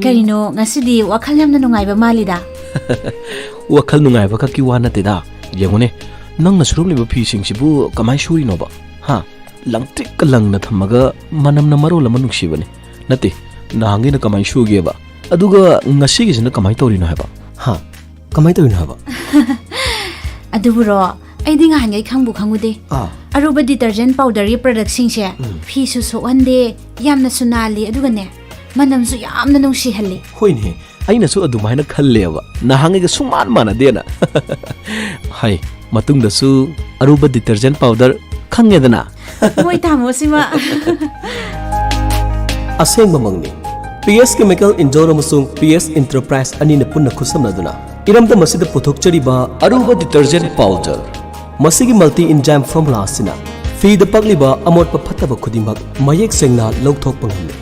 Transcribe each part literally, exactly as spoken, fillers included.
ꯀꯔꯤꯅꯣ, ꯉꯁꯤꯗꯤ ꯋꯥꯈꯜ ꯌꯥꯝꯅ ꯅꯨꯡꯉꯥꯏꯕ ꯃꯥꯜꯂꯤꯗ? ꯋꯥꯈꯜ ꯅꯨꯡꯉꯥꯏꯕ ꯈꯛꯀꯤ ꯋꯥ ꯅꯠꯇꯦꯗ꯫ ꯌꯦꯡꯉꯨꯅꯦ, ꯅꯪꯅ ꯁꯨꯔꯝꯂꯤꯕ ꯐꯤꯁꯤꯡꯁꯤꯕꯨ ꯀꯃꯥꯏꯅ ꯁꯨꯔꯤꯅꯣꯕ? ꯍꯥ? ꯂꯪꯇ꯭ꯔꯤꯛꯀ ꯂꯪꯅ ꯊꯝꯃꯒ ꯃꯅꯝꯅ ꯃꯔꯣꯜ ꯑꯃ ꯅꯨꯡꯁꯤꯕꯅꯤ꯫ ꯅꯠꯇꯦ, ꯅꯍꯥꯟꯒꯩꯅ ꯀꯃꯥꯏꯅ ꯁꯨꯒꯦꯕ? ꯑꯗꯨꯒ ꯉꯁꯤꯒꯤꯁꯤꯅ ꯀꯃꯥꯏꯅ ꯇꯧꯔꯤꯅꯣ ꯍꯥꯏꯕ? ꯍꯥ? ꯀꯃꯥꯏꯅ ꯇꯧꯔꯤꯅꯣ ꯍꯥꯏꯕ? ꯑꯗꯨꯕꯨꯔꯣ, ꯑꯩꯗꯤ ꯉꯍꯥꯟꯒꯩ ꯈꯪꯕꯨ ꯈꯪꯉꯨꯗꯦ꯫ ꯑꯥ꯫ ꯑꯔꯨꯕ detergent powderꯒꯤ productꯁꯤꯡꯁꯦ ꯎꯝ꯫ ꯐꯤꯁꯨ ꯁꯣꯛꯍꯟꯗꯦ, ꯌꯥꯝꯅꯁꯨ ꯅꯥꯜꯂꯤ, ꯑꯗꯨꯒꯅꯦ, ꯃꯅꯝꯁꯨ ꯌꯥꯝꯅ ꯅꯨꯡꯁꯤꯍꯜꯂꯤ꯫ ꯍꯣꯏꯅꯦ, ꯑꯩꯅꯁꯨ ꯑꯗꯨꯃꯥꯏꯅ ꯈꯜꯂꯦꯕ, ꯅꯍꯥꯟꯉꯩꯒ ꯁꯨꯡꯃꯥꯟ ꯃꯥꯟꯅꯗꯦꯅ꯫ ꯍꯥꯏ, ꯃꯇꯨꯡꯗꯁꯨ ꯑꯔꯨꯕ detergent powder ꯈꯪꯉꯦꯗꯅ꯫ ꯃꯣꯏ ꯇꯥꯃꯣꯁꯤꯃ꯫ ꯑꯁꯦꯡꯕꯃꯛꯅꯤ꯫ ꯄꯤ ꯑꯦꯁ Chemical Indore ꯑꯃꯁꯨꯡ ꯄꯤ ꯑꯦꯁ Enterprise ꯑꯅꯤꯅ ꯄꯨꯟꯅ ꯈꯨꯠꯁꯝꯅꯗꯨꯅ ꯏꯔꯝꯗꯝ ꯑꯁꯤꯗ ꯄꯨꯊꯣꯛꯆꯔꯤꯕ ꯑꯔꯨꯕ detergent powder꯫ ꯃꯁꯤꯒꯤ multi enzyme formula ꯑꯁꯤꯅ ꯐꯤꯗ ꯄꯛꯂꯤꯕ ꯑꯃꯣꯠꯄ ꯐꯠꯇꯕ ꯈꯨꯗꯤꯡꯃꯛ ꯃꯌꯦꯛ ꯁꯦꯡꯅ ꯂꯧꯊꯣꯛꯄ ꯉꯝꯃꯤ꯫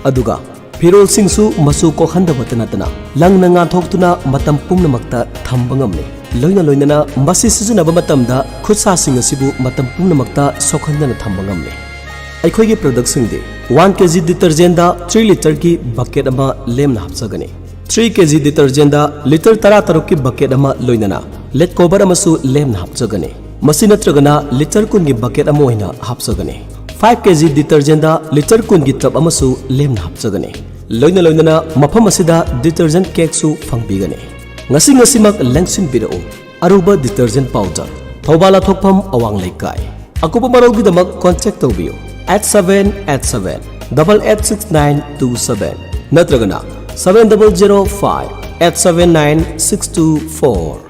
ꯑꯗꯨꯒ ꯐꯤꯔꯣꯜꯁꯤꯡꯁꯨ ꯃꯆꯨ ꯀꯣꯛꯍꯟꯗꯕꯇ ꯅꯠꯇꯅ ꯂꯪꯅ ꯉꯥꯟꯊꯣꯛꯇꯨꯅ ꯃꯇꯝ ꯄꯨꯝꯅꯃꯛꯇ ꯊꯝꯕ ꯉꯝꯂꯤ꯫ ꯂꯣꯏꯅ ꯂꯣꯏꯅꯅ ꯃꯁꯤ ꯁꯤꯖꯤꯟꯅꯕ ꯃꯇꯝꯗ ꯈꯨꯠꯁꯥꯁꯤꯡ ꯑꯁꯤꯕꯨ ꯃꯇꯝ ꯄꯨꯝꯅꯃꯛꯇ ꯁꯣꯛꯍꯟꯗꯅ ꯊꯝꯕ ꯉꯝꯂꯤ꯫ ꯑꯩꯈꯣꯏꯒꯤ productꯁꯤꯡꯗꯤ one K G detergentꯗ three litreꯒꯤ bucket ꯑꯃ ꯂꯦꯝꯅ ꯍꯥꯞꯆꯒꯅꯤ꯫ Three K G detergentꯗ litre ꯇꯔꯥ ꯇꯔꯨꯛꯀꯤ bucket ꯑꯃ ꯂꯣꯏꯅꯅ ꯂꯦꯠ cover ꯑꯃꯁꯨ ꯂꯦꯝꯅ ꯍꯥꯞꯆꯒꯅꯤ꯫ ꯃꯁꯤ ꯅꯠꯇ꯭ꯔꯒꯅ litre ꯀꯨꯟꯒꯤ bucket ꯑꯃ ꯑꯣꯏꯅ ꯍꯥꯞꯆꯒꯅꯤ꯫ Five K G detergentꯗ litre ꯀꯨꯟꯒꯤ tub ꯑꯃꯁꯨ ꯂꯦꯝꯅ ꯍꯥꯞꯆꯒꯅꯤ꯫ ꯂꯣꯏꯅ ꯂꯣꯏꯅꯅ ꯃꯐꯝ ꯑꯁꯤꯗ detergent cakeꯁꯨ ꯐꯪꯕꯤꯒꯅꯤ꯫ ꯉꯁꯤ ꯉꯁꯤꯃꯛ ꯂꯦꯡꯁꯤꯟꯕꯤꯔꯛꯎ꯫ ꯑꯔꯨꯕ detergent powder, ꯊꯧꯕꯥꯜ ꯂꯥꯊꯣꯛꯐꯝ ꯑꯋꯥꯡ ꯂꯩꯀꯥꯏ꯫ ꯑꯀꯨꯞꯄ ꯃꯔꯣꯜꯒꯤꯗꯃꯛ contact ꯇꯧꯕꯤꯌꯨ eight seven eight seven double eight six nine two seven ꯅꯠꯇ꯭ꯔꯒꯅ seven double zero five eight seven nine six two four꯫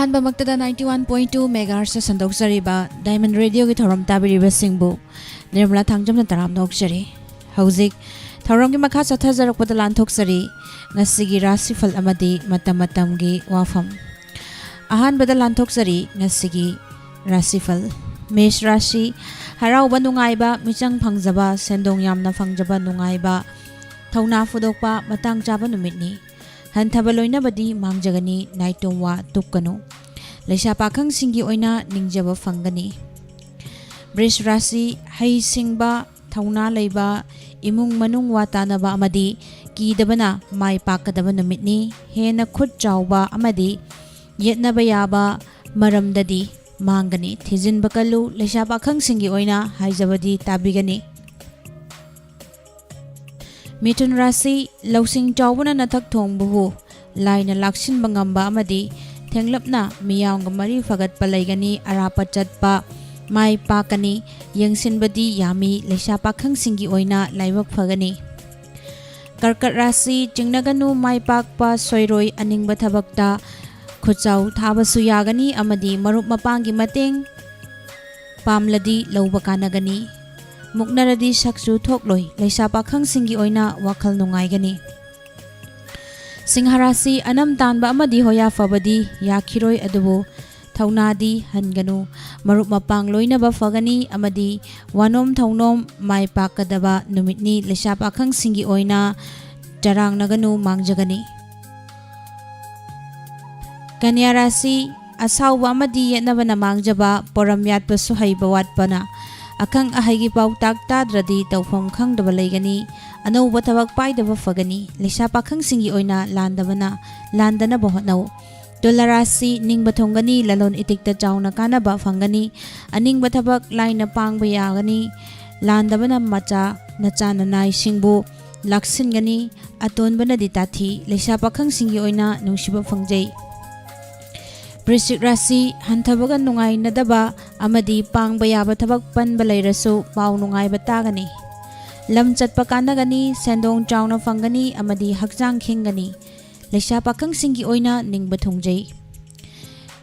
ꯑꯍꯥꯟꯕꯃꯛꯇꯗ ninety one point two megahertz ꯁꯟꯗꯣꯛꯆꯔꯤꯕ Diamond Radio ꯒꯤ ꯊꯧꯔꯝ ꯇꯥꯕꯤꯔꯤꯕꯁꯤꯡꯕꯨ ꯅꯤꯔꯃꯂꯥ ꯊꯥꯡꯖꯝꯅ ꯇꯔꯥꯝꯅ ꯑꯣꯛꯆꯔꯤ꯫ ꯍꯧꯖꯤꯛ ꯊꯧꯔꯝꯒꯤ ꯃꯈꯥ ꯆꯠꯊꯖꯔꯛꯄꯗ ꯂꯥꯟꯊꯣꯛꯆꯔꯤ ꯉꯁꯤꯒꯤ ꯔꯥꯁꯤꯐꯜ ꯑꯃꯗꯤ ꯃꯇꯝ ꯃꯇꯝꯒꯤ ꯋꯥꯐꯝ꯫ ꯑꯍꯥꯟꯕꯗ ꯂꯥꯟꯊꯣꯛꯆꯔꯤ ꯉꯁꯤꯒꯤ ꯔꯥꯁꯤꯐꯜ꯫ ꯃꯦꯁ ꯔꯥꯁꯤ: ꯍꯔꯥꯎꯕ ꯅꯨꯡꯉꯥꯏꯕ, ꯃꯤꯆꯪ ꯐꯪꯖꯕ, ꯁꯦꯟꯗꯣꯡ ꯌꯥꯝꯅ ꯐꯪꯖꯕ ꯅꯨꯡꯉꯥꯏꯕ, ꯊꯧꯅꯥ ꯐꯨꯗꯣꯛꯄ, ꯃꯇꯥꯡ ꯆꯥꯕ ꯅꯨꯃꯤꯠꯅꯤ꯫ ꯍꯟꯊꯕ ꯂꯣꯏꯅꯕꯗꯤ ꯃꯥꯡꯖꯒꯅꯤ, ꯅꯥꯏꯇꯣꯝ ꯋꯥ ꯇꯨꯞꯀꯅꯨ꯫ ꯂꯩꯁꯥ ꯄꯥꯈꯪꯁꯤꯡꯒꯤ ꯑꯣꯏꯅ ꯅꯤꯡꯖꯕ ꯐꯪꯒꯅꯤ꯫ ꯕ꯭ꯔꯤꯖ ꯔꯥꯁꯤ: ꯍꯩꯁꯤꯡꯕ, ꯊꯧꯅꯥ ꯂꯩꯕ, ꯏꯃꯨꯡ ꯃꯅꯨꯡ ꯋꯥ ꯇꯥꯅꯕ ꯑꯃꯗꯤ ꯀꯤꯗꯕꯅ ꯃꯥꯏ ꯄꯥꯛꯀꯗꯕ ꯅꯨꯃꯤꯠꯅꯤ꯫ ꯍꯦꯟꯅ ꯈꯨꯠ ꯆꯥꯎꯕ ꯑꯃꯗꯤ ꯌꯦꯠꯅꯕ ꯌꯥꯕ ꯃꯔꯝꯗꯗꯤ ꯃꯥꯡꯒꯅꯤ꯫ ꯊꯤꯖꯤꯟꯕ ꯀꯜꯂꯨ, ꯂꯩꯁꯥ ꯄꯥꯈꯪꯁꯤꯡꯒꯤ ꯑꯣꯏꯅ ꯍꯥꯏꯖꯕꯗꯤ ꯇꯥꯕꯤꯒꯅꯤ꯫ ꯃꯤꯊꯨꯟ ꯔꯥꯁꯤ: ꯂꯧꯁꯤꯡ ꯆꯥꯎꯕꯅ ꯅꯊꯛ ꯊꯣꯡꯕꯕꯨ ꯂꯥꯏꯅ ꯂꯥꯛꯁꯤꯟꯕ ꯉꯝꯕ ꯑꯃꯗꯤ ꯊꯦꯡꯂꯞꯅ ꯃꯤꯌꯥꯝꯒ ꯃꯔꯤ ꯐꯒꯠꯄ ꯂꯩꯒꯅꯤ꯫ ꯑꯔꯥꯞꯄ ꯆꯠꯄ ꯃꯥꯏ ꯄꯥꯛꯀꯅꯤ꯫ ꯌꯦꯡꯁꯤꯟꯕꯗꯤ ꯌꯥꯝꯃꯤ꯫ ꯂꯩꯁꯥ ꯄꯥꯈꯪꯁꯤꯡꯒꯤ ꯑꯣꯏꯅ ꯂꯥꯏꯕꯛ ꯐꯒꯅꯤ꯫ ꯀꯔꯀꯠ ꯔꯥꯁꯤ: ꯆꯤꯡꯅꯒꯅꯨ, ꯃꯥꯏ ꯄꯥꯛꯄ ꯁꯣꯏꯔꯣꯏ꯫ ꯑꯅꯤꯡꯕ ꯊꯕꯛꯇ ꯈꯨꯠꯆꯥꯎ ꯊꯥꯕꯁꯨ ꯌꯥꯒꯅꯤ ꯑꯃꯗꯤ ꯃꯔꯨꯞ ꯃꯄꯥꯡꯒꯤ ꯃꯇꯦꯡ ꯄꯥꯝꯂꯗꯤ ꯂꯧꯕ ꯀꯥꯟꯅꯒꯅꯤ꯫ ꯃꯨꯛꯅꯔꯗꯤ ꯁꯛꯁꯨ ꯊꯣꯛꯂꯣꯏ꯫ ꯂꯩꯁꯥ ꯄꯥꯈꯪꯁꯤꯡꯒꯤ ꯑꯣꯏꯅ ꯋꯥꯈꯜ ꯅꯨꯡꯉꯥꯏꯒꯅꯤ꯫ ꯁꯤꯡꯍ ꯔꯥꯁꯤ: ꯑꯅꯝ ꯇꯥꯟꯕ ꯑꯃꯗꯤ ꯍꯣꯌꯥ ꯐꯕꯗꯤ ꯌꯥꯈꯤꯔꯣꯏ, ꯑꯗꯨꯕꯨ ꯊꯧꯅꯥꯗꯤ ꯍꯟꯒꯅꯨ꯫ ꯃꯔꯨꯞ ꯃꯄꯥꯡ ꯂꯣꯏꯅꯕ ꯐꯒꯅꯤ ꯑꯃꯗꯤ ꯋꯥꯅꯣꯝ ꯊꯧꯅꯣꯝ ꯃꯥꯏ ꯄꯥꯛꯀꯗꯕ ꯅꯨꯃꯤꯠꯅꯤ꯫ ꯂꯩꯁꯥ ꯄꯥꯈꯪꯁꯤꯡꯒꯤ ꯑꯣꯏꯅ ꯆꯔꯥꯡꯅꯒꯅꯨ, ꯃꯥꯡꯖꯒꯅꯤ꯫ ꯀꯟꯌꯥ ꯔꯥꯁꯤ: ꯑꯁꯥꯎꯕ ꯑꯃꯗꯤ ꯌꯦꯠꯅꯕꯅ ꯃꯥꯡꯖꯕ, ꯄꯣꯔꯝ ꯌꯥꯠꯄꯁꯨ ꯍꯩꯕ ꯋꯥꯠꯄꯅ ꯑꯈꯪ ꯑꯍꯩꯒꯤ ꯄꯥꯎꯇꯥꯛ ꯇꯥꯗ꯭ꯔꯗꯤ ꯇꯧꯐꯝ ꯈꯪꯗꯕ ꯂꯩꯒꯅꯤ꯫ ꯑꯅꯧꯕ ꯊꯕꯛ ꯄꯥꯏꯗꯕ ꯐꯒꯅꯤ꯫ ꯂꯩꯁꯥ ꯄꯥꯈꯪꯁꯤꯡꯒꯤ ꯑꯣꯏꯅ ꯂꯥꯟꯗꯕꯅ, ꯂꯥꯟꯗꯅꯕ ꯍꯣꯠꯅꯧ꯫ ꯇꯨꯂꯥ ꯔꯥꯁꯤ: ꯅꯤꯡꯕ ꯊꯨꯡꯒꯅꯤ, ꯂꯂꯣꯟ ꯏꯇꯤꯛꯇ ꯆꯥꯎꯅ ꯀꯥꯟꯅꯕ ꯐꯪꯒꯅꯤ꯫ ꯑꯅꯤꯡꯕ ꯊꯕꯛ ꯂꯥꯏꯅ ꯄꯥꯡꯕ ꯌꯥꯒꯅꯤ꯫ ꯂꯥꯟꯗꯕꯅ ꯃꯆꯥ ꯅꯆꯥ ꯅꯅꯥꯏꯁꯤꯡꯕꯨ ꯂꯥꯛꯁꯤꯟꯒꯅꯤ꯫ ꯑꯇꯣꯟꯕꯅꯗꯤ ꯇꯥꯊꯤ꯫ ꯂꯩꯁꯥ ꯄꯥꯈꯪꯁꯤꯡꯒꯤ ꯑꯣꯏꯅ ꯅꯨꯡꯁꯤꯕ ꯐꯪꯖꯩ꯫ ꯕ꯭ꯔꯤꯁꯤꯛ ꯔꯥꯁꯤ: ꯍꯟꯊꯕꯒ ꯅꯨꯡꯉꯥꯏꯅꯗꯕ ꯑꯃꯗꯤ ꯄꯥꯡꯕ ꯌꯥꯕ ꯊꯕꯛ ꯄꯟꯕ ꯂꯩꯔꯁꯨ ꯄꯥꯎ ꯅꯨꯡꯉꯥꯏꯕ ꯇꯥꯒꯅꯤ꯫ ꯂꯝ ꯆꯠꯄ ꯀꯥꯟꯅꯒꯅꯤ, ꯁꯦꯟꯗꯣꯡ ꯆꯥꯎꯅ ꯐꯪꯒꯅꯤ ꯑꯃꯗꯤ ꯍꯛꯆꯥꯡ ꯈꯤꯡꯒꯅꯤ꯫ ꯂꯩꯁꯥ ꯄꯥꯈꯪꯁꯤꯡꯒꯤ ꯑꯣꯏꯅ ꯅꯤꯡꯕ ꯊꯨꯡꯖꯩ꯫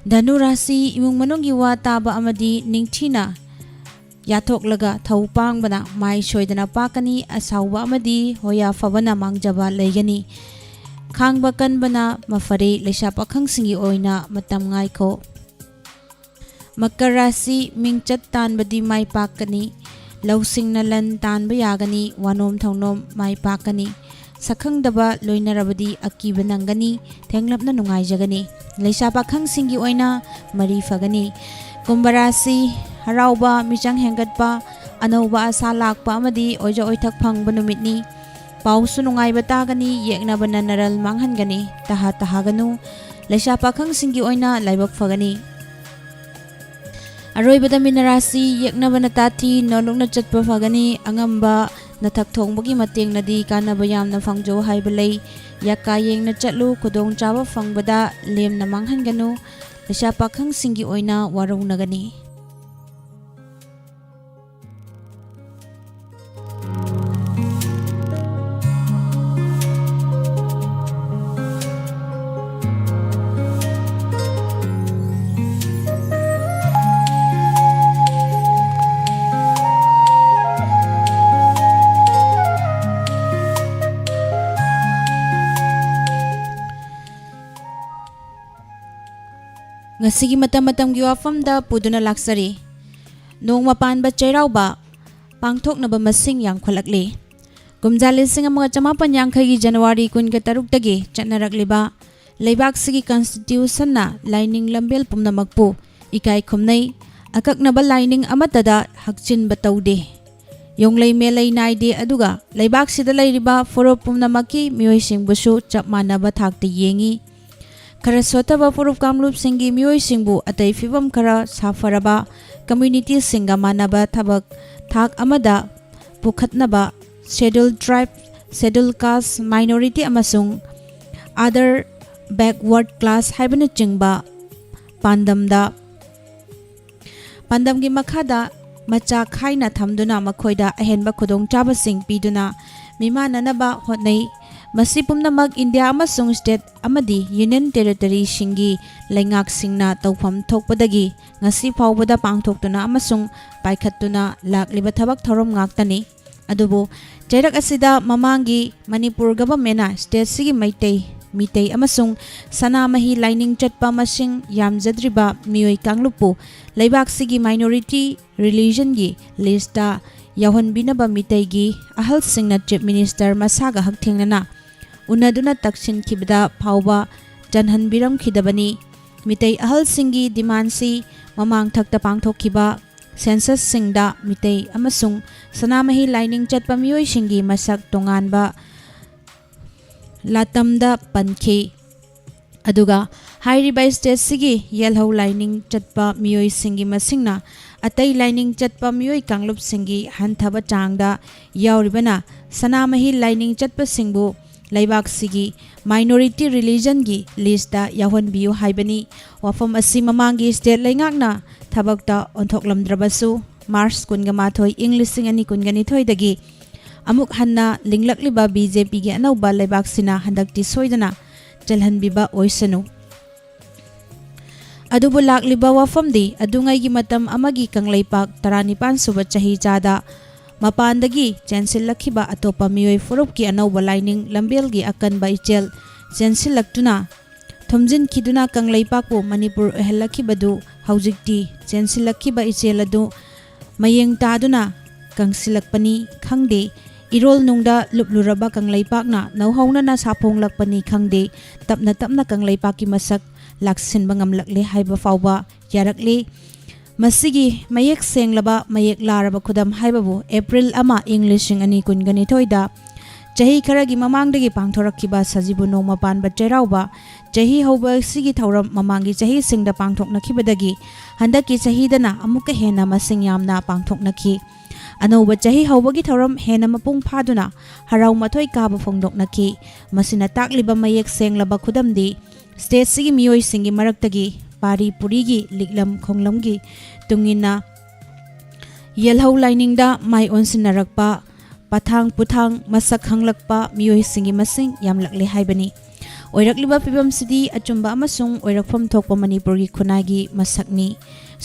ꯙꯅꯨ ꯔꯥꯁꯤ, ꯏꯃꯨꯡ ꯃꯅꯨꯡꯒꯤ ꯋꯥ ꯇꯥꯕ ꯑꯃꯗꯤ ꯅꯤꯡꯊꯤꯅ ꯌꯥꯊꯣꯛꯂꯒ ꯊꯧ ꯄꯥꯡꯕꯅ ꯃꯥꯏ ꯁꯣꯏꯗꯅ ꯄꯥꯛꯀꯅꯤ꯫ ꯑꯁꯥꯎꯕ ꯑꯃꯗꯤ ꯍꯣꯌꯥ ꯐꯕꯅ ꯃꯥꯡꯖꯕ ꯂꯩꯒꯅꯤ꯫ ꯈꯥꯡꯕ ꯀꯟꯕꯅ ꯃꯐꯔꯦ꯫ ꯂꯩꯁꯥ ꯄꯥꯈꯪꯁꯤꯡꯒꯤ ꯑꯣꯏꯅ ꯃꯇꯝ ꯉꯥꯏꯈꯣ꯫ ꯃꯀꯔ ꯔꯥꯁꯤ, ꯃꯤꯡꯆꯠ ꯇꯥꯟꯕꯗꯤ ꯃꯥꯏ ꯄꯥꯛꯀꯅꯤ꯫ ꯂꯧꯁꯤꯡꯅ ꯂꯟ ꯇꯥꯟꯕ ꯌꯥꯒꯅꯤ꯫ ꯋꯥꯅꯣꯝ ꯊꯧꯅꯣꯝ ꯃꯥꯏ ꯄꯥꯛꯀꯅꯤ꯫ ꯁꯛꯈꯪꯗꯕ ꯂꯣꯏꯅꯔꯕꯗꯤ ꯑꯀꯤꯕ ꯅꯪꯒꯅꯤ꯫ ꯊꯦꯡꯂꯞꯅ ꯅꯨꯡꯉꯥꯏꯖꯒꯅꯤ꯫ ꯂꯩꯁꯥ ꯄꯥꯈꯪꯁꯤꯡꯒꯤ ꯑꯣꯏꯅ ꯃꯔꯤ ꯐꯒꯅꯤ꯫ ꯀꯨꯝꯚ ꯔꯥꯁꯤ, ꯍꯔꯥꯎꯕ, ꯃꯤꯆꯪ ꯍꯦꯟꯒꯠꯄ, ꯑꯅꯧꯕ ꯑꯁꯥ ꯂꯥꯛꯄ ꯑꯃꯗꯤ ꯑꯣꯏꯖ ꯑꯣꯏꯊꯛ ꯐꯪꯕ ꯅꯨꯃꯤꯠꯅꯤ꯫ ꯄꯥꯎꯁꯨ ꯅꯨꯡꯉꯥꯏꯕ ꯇꯥꯒꯅꯤ꯫ ꯌꯦꯛꯅꯕꯅ ꯅꯔꯜ ꯃꯥꯡꯍꯟꯒꯅꯤ꯫ ꯇꯍꯥ ꯇꯍꯥꯒꯅꯨ꯫ ꯂꯩꯁꯥ ꯄꯥꯈꯪꯁꯤꯡꯒꯤ ꯑꯣꯏꯅ ꯂꯥꯏꯕꯛ ꯐꯒꯅꯤ꯫ ꯑꯔꯣꯏꯕꯗ ꯃꯤꯅ ꯔꯥꯁꯤ, ꯌꯦꯛꯅꯕꯅ ꯇꯥꯊꯤ, ꯅꯣꯂꯨꯛꯅ ꯆꯠꯄ ꯐꯒꯅꯤ꯫ ꯑꯉꯝꯕ ꯅꯊꯛ ꯊꯣꯡꯕꯒꯤ ꯃꯇꯦꯡꯅꯗꯤ ꯀꯥꯟꯅꯕ ꯌꯥꯝꯅ ꯐꯪꯖꯧ ꯍꯥꯏꯕ ꯂꯩ꯫ ꯌꯥꯀꯥ ꯌꯦꯡꯅ ꯆꯠꯂꯨ꯫ ꯈꯨꯗꯣꯡꯆꯥꯕ ꯐꯪꯕꯗ ꯂꯦꯝꯅ ꯃꯥꯡꯍꯟꯒꯅꯨ꯫ ꯂꯩꯁꯥ ꯄꯥꯈꯪꯁꯤꯡꯒꯤ ꯑꯣꯏꯅ ꯋꯥꯔꯧꯅꯒꯅꯤ꯫ ꯉꯁꯤꯒꯤ ꯃꯇꯝ ꯃꯇꯝꯒꯤ ꯋꯥꯐꯝꯗ ꯄꯨꯗꯨꯅ ꯂꯥꯛꯆꯔꯤ꯫ ꯅꯣꯡꯃ ꯄꯥꯟꯕ ꯆꯩꯔꯥꯎꯕ ꯄꯥꯡꯊꯣꯛꯅꯕ ꯃꯁꯤꯡ ꯌꯥꯝꯈꯠꯂꯛꯂꯤ꯫ ꯀꯨꯝꯖꯥ ꯂꯤꯁꯤꯡ ꯑꯃꯒ ꯆꯃꯥꯄꯟ ꯌꯥꯡꯈꯩꯒꯤ ꯖꯅꯋꯥꯔꯤ ꯀꯨꯟꯒ ꯇꯔꯨꯛꯇꯒꯤ ꯆꯠꯅꯔꯛꯂꯤꯕ ꯂꯩꯕꯥꯛꯁꯤꯒꯤ ꯀꯟꯁꯇꯤꯇ꯭ꯌꯨꯁꯟꯅ ꯂꯥꯏꯅꯤꯡ ꯂꯝꯕꯦꯜ ꯄꯨꯝꯅꯃꯛꯄꯨ ꯏꯀꯥꯏ ꯈꯨꯝꯅꯩ꯫ ꯑꯀꯛꯅꯕ ꯂꯥꯏꯅꯤꯡ ꯑꯃꯠꯇꯗ ꯍꯛꯆꯤꯟꯕ ꯇꯧꯗꯦ꯫ ꯌꯣꯡꯂꯩ ꯃꯦꯂꯩ ꯅꯥꯏꯗꯦ, ꯑꯗꯨꯒ ꯂꯩꯕꯥꯛꯁꯤꯗ ꯂꯩꯔꯤꯕ ꯐꯨꯔꯨꯞ ꯄꯨꯝꯅꯃꯛꯀꯤ ꯃꯤꯑꯣꯏꯁꯤꯡꯕꯨꯁꯨ ꯆꯞ ꯃꯥꯟꯅꯕ ꯊꯥꯛꯇ ꯌꯦꯡꯏ꯫ ꯈꯔ ꯁꯣꯠꯊꯕ ꯐꯨꯔꯨꯞ ꯀꯥꯡꯂꯨꯞꯁꯤꯡꯒꯤ ꯃꯤꯑꯣꯏꯁꯤꯡꯕꯨ ꯑꯇꯩ ꯐꯤꯕꯝ ꯈꯔ ꯁꯥꯐꯔꯕ ꯀꯝꯃ꯭ꯌꯨꯅꯤꯇꯤꯁꯤꯡꯒ ꯃꯥꯟꯅꯕ ꯊꯕꯛ ꯊꯥꯛ ꯑꯃꯗ ꯄꯨꯈꯠꯅꯕ Scheduled Tribe, Scheduled Caste, Minority ꯑꯃꯁꯨꯡ Other Backward Class ꯍꯥꯏꯕꯅꯆꯤꯡꯕ ꯄꯥꯟꯗꯝꯗ, ꯄꯥꯟꯗꯝꯒꯤ ꯃꯈꯥꯗ ꯃꯆꯥ ꯈꯥꯏꯅ ꯊꯝꯗꯨꯅ ꯃꯈꯣꯏꯗ ꯑꯍꯦꯟꯕ ꯈꯨꯗꯣꯡꯆꯥꯕꯁꯤꯡ ꯄꯤꯗꯨꯅ ꯃꯤꯃꯥꯟꯅꯅꯕ ꯍꯣꯠꯅꯩ꯫ ꯃꯁꯤ ꯄꯨꯝꯅꯃꯛ ꯏꯟꯗꯤꯌꯥ ꯑꯃꯁꯨꯡ ꯁ꯭ꯇꯦꯠ ꯑꯃꯗꯤ ꯌꯨꯅꯤꯌꯟ ꯇꯦꯔꯤꯇꯣꯔꯤꯁꯤꯡꯒꯤ ꯂꯩꯉꯥꯛꯁꯤꯡꯅ ꯇꯧꯐꯝ ꯊꯣꯛꯄꯗꯒꯤ ꯉꯁꯤ ꯐꯥꯎꯕꯗ ꯄꯥꯡꯊꯣꯛꯇꯨꯅ ꯑꯃꯁꯨꯡ ꯄꯥꯏꯈꯠꯇꯨꯅ ꯂꯥꯛꯂꯤꯕ ꯊꯕꯛ ꯊꯧꯔꯝ ꯉꯥꯛꯇꯅꯤ꯫ ꯑꯗꯨꯕꯨ ꯆꯩꯔꯛ ꯑꯁꯤꯗ ꯃꯃꯥꯡꯒꯤ ꯃꯅꯤꯄꯨꯔ ꯒꯚꯔꯟꯃꯦꯟꯅ ꯁ꯭ꯇꯦꯠꯁꯤꯒꯤ ꯃꯩꯇꯩ, ꯃꯤꯇꯩ ꯑꯃꯁꯨꯡ ꯁꯅꯥꯃꯍꯤ ꯂꯥꯏꯅꯤꯡ ꯆꯠꯄ ꯃꯁꯤꯡ ꯌꯥꯝꯖꯗ꯭ꯔꯤꯕ ꯃꯤꯑꯣꯏ ꯀꯥꯡꯂꯨꯞꯄꯨ ꯂꯩꯕꯥꯛꯁꯤꯒꯤ ꯃꯥꯏꯅꯣꯔꯤꯇꯤ ꯔꯤꯂꯤꯖꯟꯒꯤ ꯂꯤꯁꯇ ꯌꯥꯎꯍꯟꯕꯤꯅꯕ ꯃꯤꯇꯩꯒꯤ ꯑꯍꯜꯁꯤꯡꯅ ꯆꯤꯐ ꯃꯤꯅꯤꯁꯇꯔ ꯃꯁꯥꯒ ꯍꯛꯊꯦꯡꯅꯅ ꯎꯅꯗꯨꯅ ꯇꯛꯁꯤꯟꯈꯤꯕꯗ ꯐꯥꯎꯕ ꯆꯟꯍꯟꯕꯤꯔꯝꯈꯤꯗꯕꯅꯤ꯫ ꯃꯤꯇꯩ ꯑꯍꯜꯁꯤꯡꯒꯤ ꯗꯤꯃꯥꯟꯁꯤ ꯃꯃꯥꯡꯊꯛꯇ ꯄꯥꯡꯊꯣꯛꯈꯤꯕ ꯁꯦꯟꯁꯁꯁꯤꯡꯗ ꯃꯤꯇꯩ ꯑꯃꯁꯨꯡ ꯁꯅꯥꯃꯍꯤ ꯂꯥꯏꯅꯤꯡ ꯆꯠꯄ ꯃꯤꯑꯣꯏꯁꯤꯡꯒꯤ ꯃꯁꯛ ꯇꯣꯉꯥꯟꯕ ꯂꯥꯇꯝꯗ ꯄꯟꯈꯤ꯫ ꯑꯗꯨꯒ ꯍꯥꯏꯔꯤꯕ ꯁ꯭ꯇꯦꯠꯁꯤꯒꯤ ꯌꯦꯜꯍꯧ ꯂꯥꯏꯅꯤꯡ ꯆꯠꯄ ꯃꯤꯑꯣꯏꯁꯤꯡꯒꯤ ꯃꯁꯤꯡꯅ ꯑꯇꯩ ꯂꯥꯏꯅꯤꯡ ꯆꯠꯄ ꯃꯤꯑꯣꯏ ꯀꯥꯡꯂꯨꯞꯁꯤꯡꯒꯤ ꯍꯟꯊꯕ ꯆꯥꯡꯗ ꯌꯥꯎꯔꯤꯕꯅ ꯁꯅꯥꯃꯍꯤ ꯂꯥꯏꯅꯤꯡ ꯆꯠꯄꯁꯤꯡꯕꯨ ꯂꯩꯕꯥꯛꯁꯤꯒꯤ ꯃꯥꯏꯅꯣꯔꯤꯇꯤ ꯔꯤꯂꯤꯖꯟꯒꯤ ꯂꯤꯁꯇ ꯌꯥꯎꯍꯟꯕꯤꯌꯨ ꯍꯥꯏꯕꯅꯤ꯫ ꯋꯥꯐꯝ ꯑꯁꯤ ꯃꯃꯥꯡꯒꯤ ꯁ꯭ꯇꯦꯠ ꯂꯩꯉꯥꯛꯅ ꯊꯕꯛꯇ ꯑꯣꯟꯊꯣꯛꯂꯝꯗ꯭ꯔꯕꯁꯨ, ꯃꯥꯔꯆ ꯀꯨꯟꯒ ꯃꯥꯊꯣꯏ, ꯏꯪ ꯂꯤꯁꯤꯡ ꯑꯅꯤ ꯀꯨꯟꯒ ꯅꯤꯊꯣꯏꯗꯒꯤ ꯑꯃꯨꯛ ꯍꯟꯅ ꯂꯤꯡꯂꯛꯂꯤꯕ ꯕꯤ ꯖꯦ ꯄꯤꯒꯤ ꯑꯅꯧꯕ ꯂꯩꯕꯥꯛꯁꯤꯅ ꯍꯟꯗꯛꯇꯤ ꯁꯣꯏꯗꯅ ꯆꯜꯍꯟꯕꯤꯕ ꯑꯣꯏꯁꯅꯨ꯫ ꯑꯗꯨꯕꯨ ꯂꯥꯛꯂꯤꯕ ꯋꯥꯐꯝꯗꯤ ꯑꯗꯨꯉꯩꯒꯤ ꯃꯇꯝ ꯑꯃꯒꯤ ꯀꯪꯂꯩꯄꯥꯛ ꯇꯔꯥꯅꯤꯄꯥꯟ ꯁꯨꯕ ꯆꯍꯤ ꯆꯥꯗ ꯃꯄꯥꯟꯗꯒꯤ ꯆꯦꯟꯁꯤꯜꯂꯛꯈꯤꯕ ꯑꯇꯣꯞꯄ ꯃꯤꯑꯣꯏ ꯐꯨꯔꯨꯞꯀꯤ ꯑꯅꯧꯕ ꯂꯥꯏꯅꯤꯡ ꯂꯝꯕꯦꯜꯒꯤ ꯑꯀꯟꯕ ꯏꯆꯦꯜ ꯆꯦꯟꯁꯤꯜꯂꯛꯇꯨꯅ ꯊꯨꯝꯖꯤꯟꯈꯤꯗꯨꯅ ꯀꯪꯂꯩꯄꯥꯛꯄꯨ ꯃꯅꯤꯄꯨꯔ ꯑꯣꯏꯍꯜꯂꯛꯈꯤꯕꯗꯨ ꯍꯧꯖꯤꯛꯇꯤ ꯆꯦꯟꯁꯤꯜꯂꯛꯈꯤꯕ ꯏꯆꯦꯜ ꯑꯗꯨ ꯃꯌꯦꯡ ꯇꯥꯗꯨꯅ ꯀꯪꯁꯤꯜꯂꯛꯄꯅꯤ ꯈꯪꯗꯦ, ꯏꯔꯣꯜ ꯅꯨꯡꯗ ꯂꯨꯞꯂꯨꯔꯕ ꯀꯪꯂꯩꯄꯥꯛꯅ ꯅꯧꯍꯧꯅꯅ ꯁꯥꯐꯣꯡꯂꯛꯄꯅꯤ ꯈꯪꯗꯦ, ꯇꯞꯅ ꯇꯞꯅ ꯀꯪꯂꯩꯄꯥꯛꯀꯤ ꯃꯁꯛ ꯂꯥꯛꯁꯤꯟꯕ ꯉꯝꯂꯛꯂꯦ ꯍꯥꯏꯕ ꯐꯥꯎꯕ ꯌꯥꯔꯛꯂꯦ꯫ ꯃꯁꯤꯒꯤ ꯃꯌꯦꯛ ꯁꯦꯡꯂꯕ, ꯃꯌꯦꯛ ꯂꯥꯔꯕ ꯈꯨꯗꯝ ꯍꯥꯏꯕꯕꯨ ꯑꯦꯄ꯭ꯔꯤꯜ ꯑꯃ, ꯏꯪ ꯂꯤꯁꯤꯡ ꯑꯅꯤ ꯀꯨꯟꯒ ꯅꯤꯊꯣꯏꯗ ꯆꯍꯤ ꯈꯔꯒꯤ ꯃꯃꯥꯡꯗꯒꯤ ꯄꯥꯡꯊꯣꯔꯛꯈꯤꯕ ꯁꯖꯤꯕꯨ ꯅꯣꯡꯃ ꯄꯥꯟꯕ ꯆꯩꯔꯥꯎꯕ ꯆꯍꯤ ꯍꯧꯕ ꯑꯁꯤꯒꯤ ꯊꯧꯔꯝ ꯃꯃꯥꯡꯒꯤ ꯆꯍꯤꯁꯤꯡꯗ ꯄꯥꯡꯊꯣꯛꯅꯈꯤꯕꯗꯒꯤ ꯍꯟꯗꯛꯀꯤ ꯆꯍꯤꯗꯅ ꯑꯃꯨꯛꯀ ꯍꯦꯟꯅ ꯃꯁꯤꯡ ꯌꯥꯝꯅ ꯄꯥꯡꯊꯣꯛꯅꯈꯤ꯫ ꯑꯅꯧꯕ ꯆꯍꯤ ꯍꯧꯕꯒꯤ ꯊꯧꯔꯝ ꯍꯦꯟꯅ ꯃꯄꯨꯡ ꯐꯥꯗꯨꯅ ꯍꯔꯥꯎ ꯃꯊꯣꯏ ꯀꯥꯕ ꯐꯣꯡꯗꯣꯛꯅꯈꯤ꯫ ꯃꯁꯤꯅ ꯇꯥꯛꯂꯤꯕ ꯃꯌꯦꯛ ꯁꯦꯡꯂꯕ ꯈꯨꯗꯝꯗꯤ ꯁ꯭ꯇꯦꯠꯁꯤꯒꯤ ꯃꯤꯑꯣꯏꯁꯤꯡꯒꯤ ꯃꯔꯛꯇꯒꯤ ꯄꯥꯔꯤ ꯄꯨꯔꯤꯒꯤ ꯂꯤꯛꯂꯝ ꯈꯣꯡꯂꯝꯒꯤ ꯇꯨꯡꯏꯟꯅ ꯌꯦꯜꯍꯧ ꯂꯥꯏꯅꯤꯡꯗ ꯃꯥꯏ ꯑꯣꯟꯁꯤꯟꯅꯔꯛꯄ, ꯑꯊꯥꯡ ꯄꯨꯊꯥꯡ ꯃꯁꯛ ꯈꯪꯂꯛꯄ ꯃꯤꯑꯣꯏꯁꯤꯡꯒꯤ ꯃꯁꯤꯡ ꯌꯥꯝꯂꯛꯂꯦ ꯍꯥꯏꯕꯅꯤ꯫ ꯑꯣꯏꯔꯛꯂꯤꯕ ꯐꯤꯕꯝꯁꯤꯗꯤ ꯑꯆꯨꯝꯕ ꯑꯃꯁꯨꯡ ꯑꯣꯏꯔꯛꯐꯝ ꯊꯣꯛꯄ ꯃꯅꯤꯄꯨꯔꯒꯤ ꯈꯨꯟꯅꯥꯏꯒꯤ ꯃꯁꯛꯅꯤ,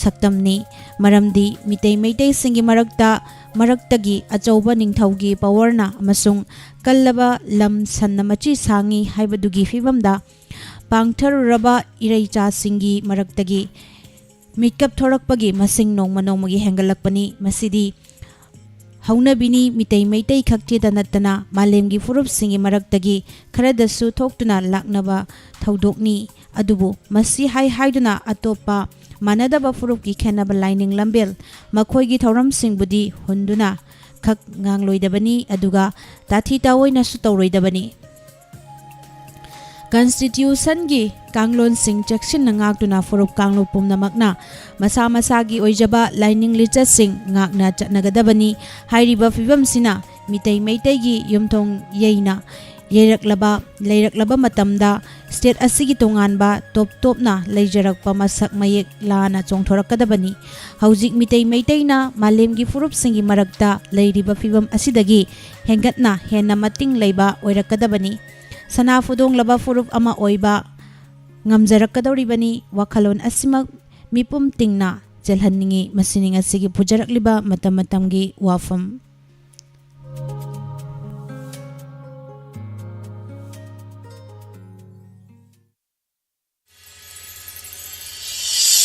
ꯁꯛꯇꯝꯅꯤ꯫ ꯃꯔꯝꯗꯤ ꯃꯤꯇꯩ ꯃꯩꯇꯩꯁꯤꯡꯒꯤ ꯃꯔꯛꯇ, ꯃꯔꯛꯇꯒꯤ ꯑꯆꯧꯕ ꯅꯤꯡꯊꯧꯒꯤ ꯄꯋꯔꯅ ꯑꯃꯁꯨꯡ ꯀꯜꯂꯕ ꯂꯝ ꯁꯟꯅ ꯃꯆꯤ ꯁꯥꯡꯉꯤ ꯍꯥꯏꯕꯗꯨꯒꯤ ꯐꯤꯕꯝꯗ ꯄꯥꯡꯊꯔꯨꯔꯕ ꯏꯔꯩꯆꯥꯁꯤꯡꯒꯤ ꯃꯔꯛꯇꯒꯤ ꯃꯤꯀꯞ ꯊꯣꯔꯛꯄꯒꯤ ꯃꯁꯤꯡ ꯅꯣꯡꯃ ꯅꯣꯡꯃꯒꯤ ꯍꯦꯟꯒꯠꯂꯛꯄꯅꯤ꯫ ꯃꯁꯤꯗꯤ ꯍꯧꯅꯕꯤꯅꯤ꯫ ꯃꯤꯇꯩ ꯃꯩꯇꯩ ꯈꯛꯇꯗ ꯅꯠꯇꯅ ꯃꯥꯂꯦꯝꯒꯤ ꯐꯨꯔꯨꯞꯁꯤꯡꯒꯤ ꯃꯔꯛꯇꯒꯤ ꯈꯔꯗꯁꯨ ꯊꯣꯛꯇꯨꯅ ꯂꯥꯛꯅꯕ ꯊꯧꯗꯣꯛꯅꯤ꯫ ꯑꯗꯨꯕꯨ ꯃꯁꯤ ꯍꯥꯏ ꯍꯥꯏꯗꯨꯅ ꯑꯇꯣꯞꯄ ꯃꯥꯟꯅꯗꯕ ꯐꯨꯔꯨꯞꯀꯤ ꯈꯦꯟꯅꯕ ꯂꯥꯏꯅꯤꯡ ꯂꯝꯕꯦꯜ, ꯃꯈꯣꯏꯒꯤ ꯊꯧꯔꯝꯁꯤꯡꯕꯨꯗꯤ ꯍꯨꯟꯗꯨꯅ ꯈꯛ ꯉꯥꯡꯂꯣꯏꯗꯕꯅꯤ, ꯑꯗꯨꯒ ꯇꯥꯊꯤ ꯇꯥꯑꯣꯏꯅꯁꯨ ꯇꯧꯔꯣꯏꯗꯕꯅꯤ꯫ ꯀꯟꯁꯇꯤꯇ꯭ꯌꯨꯁꯟꯒꯤ ꯀꯥꯡꯂꯣꯟꯁꯤꯡ ꯆꯦꯛꯁꯤꯟꯅ ꯉꯥꯛꯇꯨꯅ ꯐꯨꯔꯨꯞ ꯀꯥꯡꯂꯨꯞ ꯄꯨꯝꯅꯃꯛꯅ ꯃꯁꯥ ꯃꯁꯥꯒꯤ ꯑꯣꯏꯖꯕ ꯂꯥꯏꯅꯤꯡ ꯂꯤꯆꯠꯁꯤꯡ ꯉꯥꯛꯅ ꯆꯠꯅꯒꯗꯕꯅꯤ꯫ ꯍꯥꯏꯔꯤꯕ ꯐꯤꯕꯝꯁꯤꯅ ꯃꯤꯇꯩ ꯃꯩꯇꯩꯒꯤ ꯌꯨꯝꯊꯣꯡ ꯌꯩꯅ ꯌꯩꯔꯛꯂꯕ, ꯂꯩꯔꯛꯂꯕ ꯃꯇꯝꯗ ꯁ꯭ꯇꯦꯠ ꯑꯁꯤꯒꯤ ꯇꯣꯉꯥꯟꯕ ꯇꯣꯞ ꯇꯣꯞꯅ ꯂꯩꯖꯔꯛꯄ ꯃꯁꯛ ꯃꯌꯦꯛ ꯂꯥꯅ ꯆꯣꯡꯊꯣꯔꯛꯀꯗꯕꯅꯤ꯫ ꯍꯧꯖꯤꯛ ꯃꯤꯇꯩ ꯃꯩꯇꯩꯅ ꯃꯥꯂꯦꯝꯒꯤ ꯐꯨꯔꯨꯞꯁꯤꯡꯒꯤ ꯃꯔꯛꯇ ꯂꯩꯔꯤꯕ ꯐꯤꯕꯝ ꯑꯁꯤꯗꯒꯤ ꯍꯦꯟꯒꯠꯅ ꯍꯦꯟꯅ ꯃꯇꯤꯡ ꯂꯩꯕ ꯑꯣꯏꯔꯛꯀꯗꯕꯅꯤ꯫ ꯁꯅꯥ ꯐꯨꯗꯣꯡꯂꯕ ꯐꯨꯔꯨꯞ ꯑꯃ ꯑꯣꯏꯕ ꯉꯝꯖꯔꯛꯀꯗꯧꯔꯤꯕꯅꯤ꯫ ꯋꯥꯈꯜꯂꯣꯟ ꯑꯁꯤꯃꯛ ꯃꯤꯄꯨꯝ ꯇꯤꯡꯅ ꯆꯦꯜꯍꯟꯅꯤꯡꯏ꯫ ꯃꯁꯤꯅꯤ ꯉꯁꯤꯒꯤ ꯄꯨꯖꯔꯛꯂꯤꯕ ꯃꯇꯝ ꯃꯇꯝꯒꯤ ꯋꯥꯐꯝ꯫